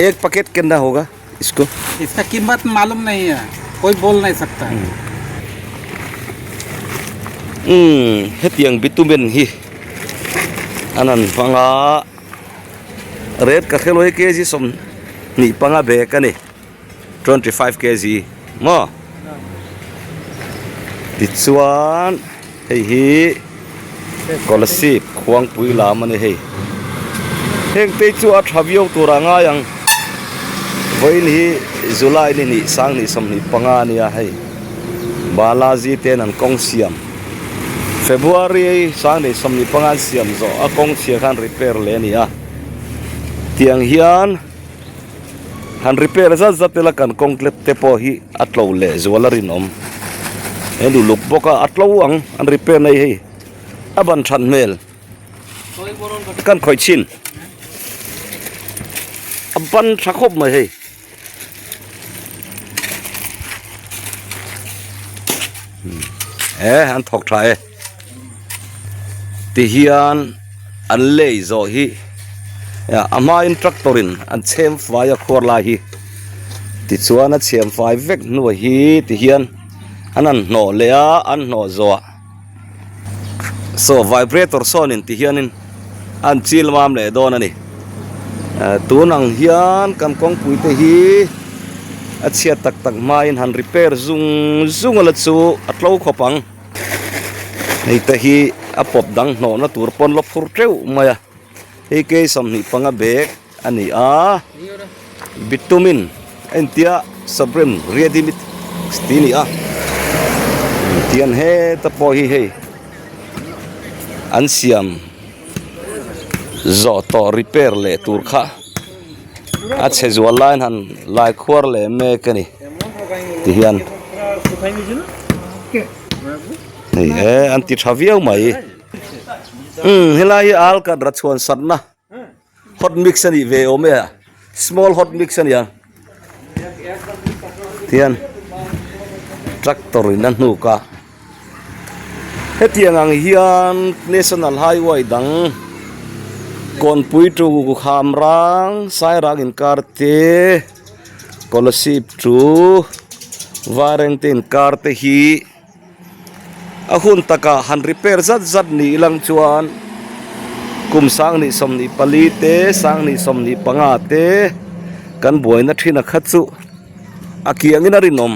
Ek packet kitna hoga isko? Iska kimat malum nahi hai, koi bol nahi sakta hai. Umm hetiang bitumen hi an han hmang a, red ka hrelo hi kg 25 bag a ni, 25 kg maw? Tichuan hei hi Kolasib khuangpui lam a ni hei. Heng te chu a tha viau tur a ngai ang. Vawiin hi July ni hnih sang hnih 25 a nia hei. Balaji ten an kawng siam. February sang hnih 25 an siam zawh a kawng chhia khan repair leh a ni a. Tiang hian han repair zat zat ila kan kawng tlep te pawh hi a tlo leh zual a rinawm. He nu luk bawk a a tlo ang an repair na hi hei a ban that hmel. Kan khawih chhin a ban tha khawp mai hei. E an thawk tha e tihian an lei zawh hi a hmain tractor in an chhem fai a khuar lai hi tichuan a chhem fai vek hnuah hi tihian an han hnawh leh a an hnawh zawh ah Saw vibrator sawnin ti hianin an chil mam leh dawn a ni. Tun ang hian kan kawngpui te hi a chhiat tak tak hmain han repair zung zung a la chu a tlo khawp ang. Hei te hi a pawp dang hnawhna tur pawn la phur teuh mai a, hei kei 25 bag a ni a, bitumen a intia supreme ready mix tih a ni a tian heta pawh hi hei an siam zawh tawh repair leh tur kha a chhe zual laiin han lai khuar leh mek a ni ti hian hei e an ti tha viau mai umm helai hi al kat rachhuan satna. Hot mix a nih ve awm e a, small hot mix a nia tihian tractor in a hnuk a hetiang ang hian national highway dang kawnpui tu kham rang sairang inkar te kolasib chu varengte inkar te hi. A hun takah han repair zat zat ni ilang chuan kum 2024 te 2025 te kan buaina thin a kha chu a kiangin a rinawm.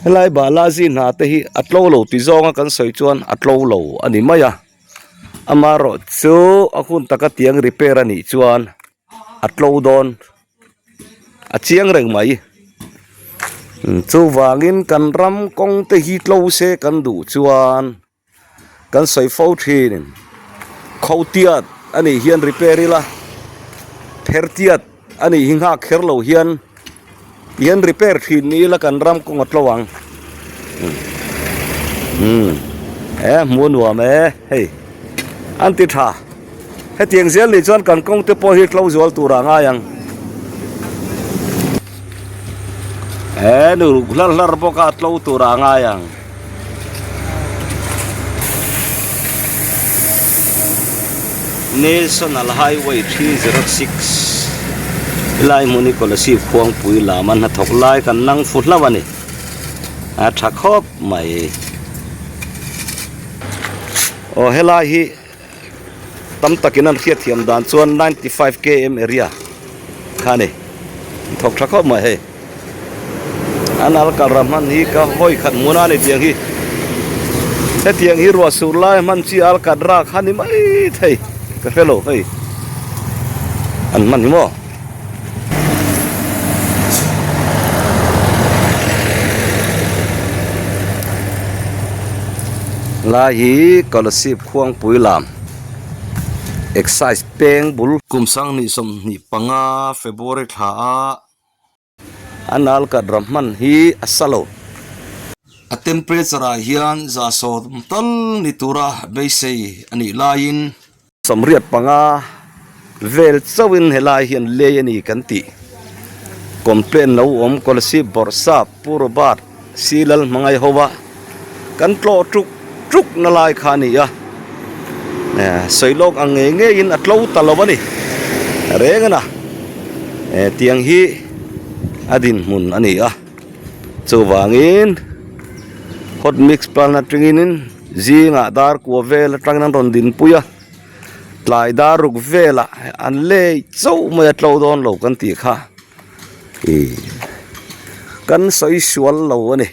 Helai Balaji hna te hi a tlo lo ti zawnga kan sawi chuan a tlo lo a ni mai a, amaherawh chu a hun taka tiang repair a nih chuan a tlo dawn. A chiang reng mai. Chuvangin kan ram kawng te hi tlo se kan duh chuan kan sawi fo thin. Khotiat a nih hian repair ila, phertiat a nih hi nghak kher lo hian tihian repair thin ni ila kan ram kawng a tlo ang. Umm e hmuh a nuam e hei an ti tha. Hetiang zel nih chuan kan kawng te pawh hi tlo zual tur ah ngai ang. He nu hlar hlar bawk a tlo tur ah ngai ang. National Highway 306 helai hmun hi Kolasib khuangpui lam a hnathawk lai kan nang fu hlauh a ni. A tha khawp mai. Aw helai hi. Tam takin an hriatthiam dan chuan 95 km area kha a ni. Thawk tha khawp mai hei. An al kal ram hman hi ka hawi khat hmun a ni tiang hi. Hetiang hi ruah sur lai hman chi al kat ra kha ni mai thei ka hre lo hei. An hman hi maw? Lai hi Kolasib Khuangpui lam Excise peng bul. Kum 2025 February thla a a nal kat ram hman hi a sa lo. A temperature ah hian 100 tal ni tura beisei a nih laiin. 85 vel chauhin helai hian lei a ni kan tih. Complaint lo awm Kolasib Bawrhsap Pu Robert C Lalhmangai hova kan tlawh tuk tuk na lai kha a ni a, sawi lawk ang ngei ngeiin a tlo ta lo a ni reng a na. Eh tiang hi a dinhmun a ni a chuvangin hot mix plant atangin zingah dar kua vel atangin an rawn dinpui a tlai dar ruk velah an lei chauh mai a tlo dawn lo kan tih kha ih kan sawi sual lo a ni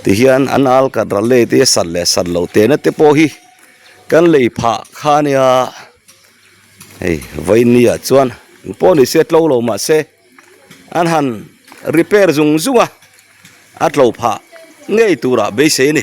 tihian an al kat ral lei te sat leh sat loh tehna te pawh hi kan lei phah kha a nia. Hei vawiin ah chuan engpawh ni se tlo lo mahse an han repair zung zung a a tlo phah ngei turah beisei a ni.